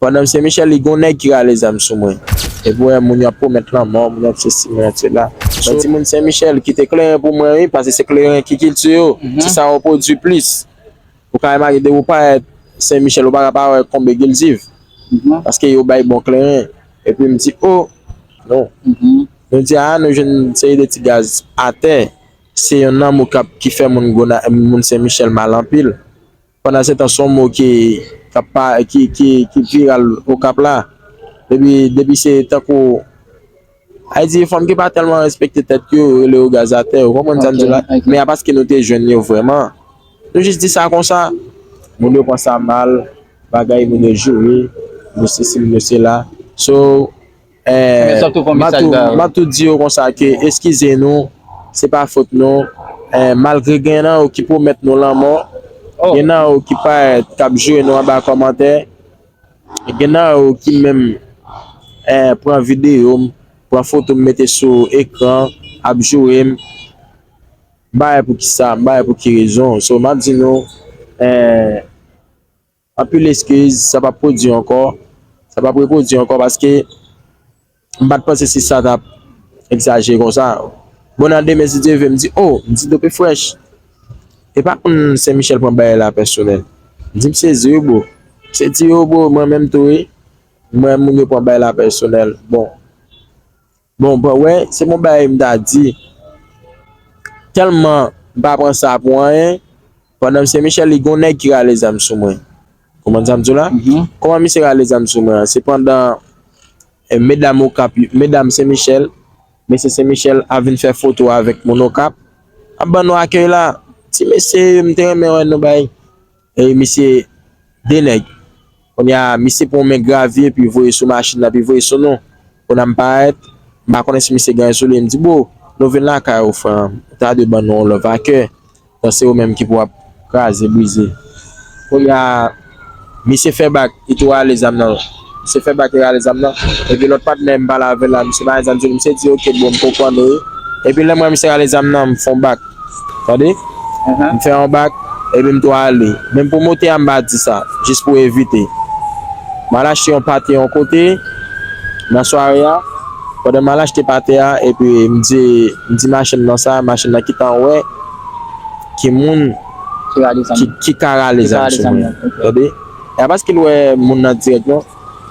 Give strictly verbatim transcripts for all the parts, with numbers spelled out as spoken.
Pandan m Sen Michèl, li gon nèg ki rale zam sou mwen. Epi w wè moun yo ap pwomèt lanmò, moun yo ap sesi, moun yo ap sela. Mwen di moun Sen Michèl, kite kleren pou mwen, wi, paske se kleren ki kilti yo. Se sa yo pwodui plis. Ou ka imajine, depi w parèt Sen Michèl, ou pa ka pa wè konbe gildiv. Paske yo bay bon kleren. Epi m di, o, non. Nou di, a, nou jwenn seri de ti gaz atè. Se yon lanmou k ap, ki fè moun Gona-, moun Sen Michèl mal anpil. Pandan se tan, se yon mo ki, k ap pa, ki, ki, ki viral Okap la. Depi, depi se tankou, Ayiti, fanm ki pa tèlman respekte tèt yo, yo rele yo gaz atè, ou konprann sa m di la? Men a paske nou te jwenn yo vrèman. Nou jis di sa konsa. Moun yo pran sa mal, bagay moun yo joure, moun yo sesi, moun yo sela. So, Eh, m ap tou, m ap tou di yo konsa ke eskize nou, se pa fòt nou. Eh, malgre gen nan yo ki pwomèt nou lanmò, gen nan yo ki parèt k ap joure nou anba kòmantè, gen nan yo ki menm, eh, pran videyo m, pran foto m mete sou ekran, ap joure m. M pa wè poukisa, m pa wè pou ki rezon. So, m ap di nou, eh, anpil eskiz, sa p ap pwodui ankò. Sa p ap repwodui ankò paske m pa t panse si sa t ap egzajere konsa. Bon, nan demen, si Dye vle, m di, o, m di Dope Fresh. E pa konn Sen Michèl pran bagay la pèsonèl. M di, m sezi wi, bro. M sezi wi, bro, mwen menm tou, wi. Mwen, moun yo pran bagay la pèsonèl. Bon, Bon, bon, wè, se bon bagay m ta di. Tèlman m pa pran sa pou anyen, pandan m Sen Michèl, li gon nèg ki rale zam sou mwen. Konprann sa m di w la? Kòman misye rale zam sou mwen an? Se pandan, eh, medam Okap, medam Sen Michèl, mesye Sen Michèl ap vin fè foto avèk moun Okap, ap ban nou akèy la. Ti mesye, m te renmen wè nou bay. E misye, de nèg. Kounye a, misye pran yon men gravye, epi voye sou machin nan, epi voye sou nou. Kounye a m parèt, m pa konnen si misye gen anyen sou li, m di, bro, nou vin lakay ou, frè m. Ou ta dwe ban nou yon love a kè. Sa se ou menm ki pou ap kraze, brize. Kounye a, misye fè bak, li tou rale zam nan. Misye fè bak, li rale zam nan. Epi lòt patnè m pale avè l la, misye pa gen zam sou li, misye di, oke, bro, m konprann ou, wi. Epi lè m wè misye rale zam nan, m fè yon bak. Tande? M fè yon bak, epi m tou ale. Menm pwomotè a m pa di sa, jis pou evite. M al achte yon pate yon kote, nan sware a. Pandan m al achte pate a, epi m di, m di machann nan sa, machann nan kite m wè ki moun ki, ki ka rale zam sou mwen. Tande? E pa paske l wè moun nan dirèk non,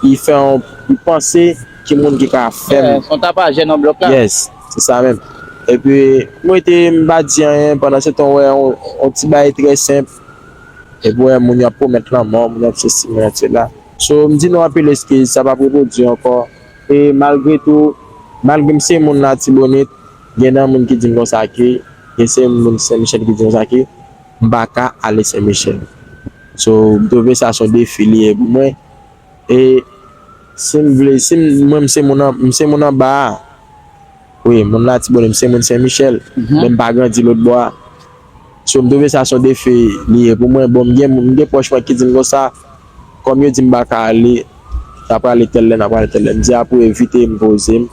li fè yon, li panse ki moun ki ka fè m. Se yon tapajè nan blòk la. Yes, se sa menm. Epi, m rete, m pa di anyen, pandan se tan, wè, on, on ti bagay trè senp. Epi, wè, moun yo ap pwomèt lanmò, moun yo ap sesi, moun yo ap sela. So, m di nou anpil eskiz, sa p ap repwodui ankò. E malgre tou, malgre m se moun Latibonit, gen nan moun ki di m konsa ke, gen se moun Sen Michèl ki di m konsa ke, m pa ka ale Sen Michèl. So, m twouve sa se yon defi li ye pou mwen. E si m vle, si m, mwen, m se moun an, m se moun anba a. Wi, moun Latibonit, m se moun Sen Michèl, men m pa grandi lòt bò a. So, m twouve sa se yon defi li ye pou mwen. Bon, m gen, m gen pwòch mwen ki di m konsa, kòm yo di m pa ka ale, n a prale tèl lè, n a prale tèl lè. M di a pou evite m poze m.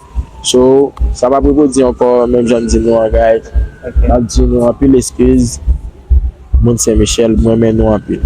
So, sa p ap repwodui ankò, menm jan m di nou an, guys. M ap di nou anpil eskiz, moun Sen Michèl, m renmen nou anpil.